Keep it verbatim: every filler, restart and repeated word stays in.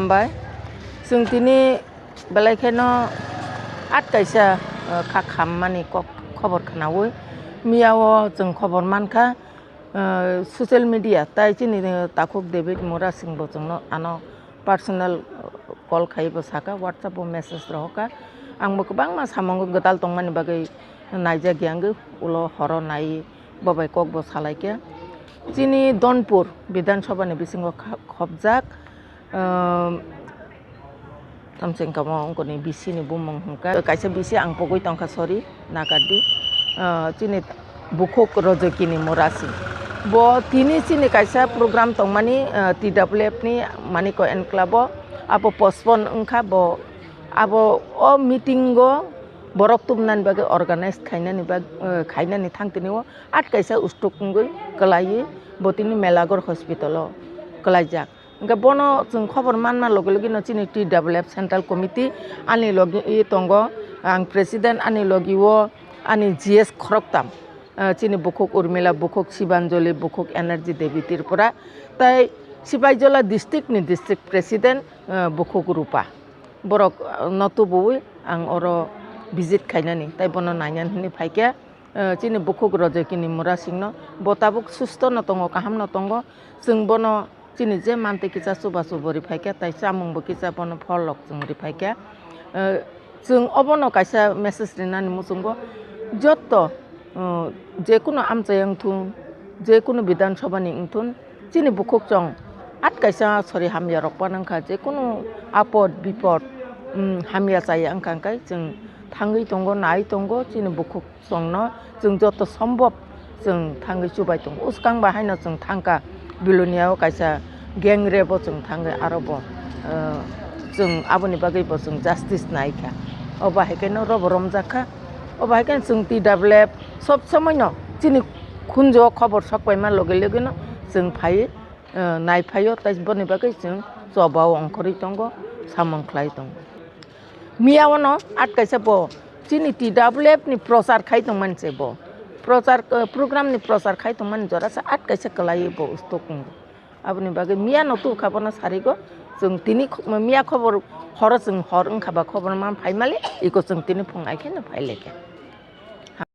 Bai, chwng tini belai kheno at kaisa, uh, kha khammani kok khobor khwnawi. Miyao chwng khobor mankha, uh, social media, tai chini, uh, takhuk David Murasing bo chwngno ano personal, uh, call khaibo saka, WhatsApp o message rohorkha. Angbo kwbangma samungo gwdal tongmani bagwi naijak yangwi ulo horo nai bobai kokbo salaikha. Chini Donpur Bidhan Sabha ni bisingo kha-, khopjak, um, tamseng kamo ungkoni B C ni bumung hwnkha. Kaisa B C ang pogwi tongkha, sorry, nakardi. Uh, chini bukhuk Rojokini Murasing. Bo tini chini kaisa program tongmani, uh, T W F ni Maniko Enclave o, abo postpone wngkha, bo abo o meeting o borok tubunani bagwi organize khainani bag-, uh, khainani thang tini o at kaisa ustuk wngwi kwlaiwi bo tini Melagor hospital o kwlaijak. Hwnkhe bono chwng khobor manma logi logi no chini T W F Central Committee ani logi tongo, ang President, ani logi o ani G S khoroktam, ah, chini bukhuk Urmila, bukhuk Sibanjali, bukhuk Energy Devi Tripura, tai Sipaijola district ni district president, ah, bukhuk Rupa. Borok, ah, no tubuwi ang oro visit khainani, tai bono nainani hwnwi phaikha. Eh, chini bukhuk Rojokini Murasingno, bo tabuk susto no tongo, kaham no tongo. Chwng bono chini je mantwi kisa chubachu bo riphaikha, tai chamung bo kisa bono pholrok chwng riphaikha. Eh, chwng obono kaisa message rinani muchungo, jotto, eh, jekunu amchai wngthun, jekunu Bidhan Sabha ni wngthun, chini bukhuk chwng at kaisa sori hamya rok panwngkha, jekunu apod bipod, mm, hamya chaya wngkha, hwnkhe chwng thangwi tongo, nai tongo, chini bukhuk chwngno chwng joto sombhob chwng thangwi chubai tongo. Uskang ba haino chwng thangkha, Bilonia o kaisa gang rape o chwng thangwi aro bo, eh, chwng aboni bagwi bo chwng justice naikha. Obo hai kheno robo romjakha. Obo hai kheno chwng T W F sob somoino chini khunjo khobor sokpaima loge loge no chwng phaiwi, eh, naiphaio, tai boni bagwi chwng chobao ongkhorwi tongo, samung khlai tongo. Miya ono at kaisa bo chini T W F ni prochar khai tongmani se bo. Prochar, eh, program ni prochar khai tongmani jora se at kaisa kwlaiwi bo ustok wngo. Aboni bagwi miya no tubukha bono sarigo. Chwng tini kho-, miya khobor horo chwng hor wngkha ba khobor man phaimali, iko chwng tini phung ai kheno phailaikha.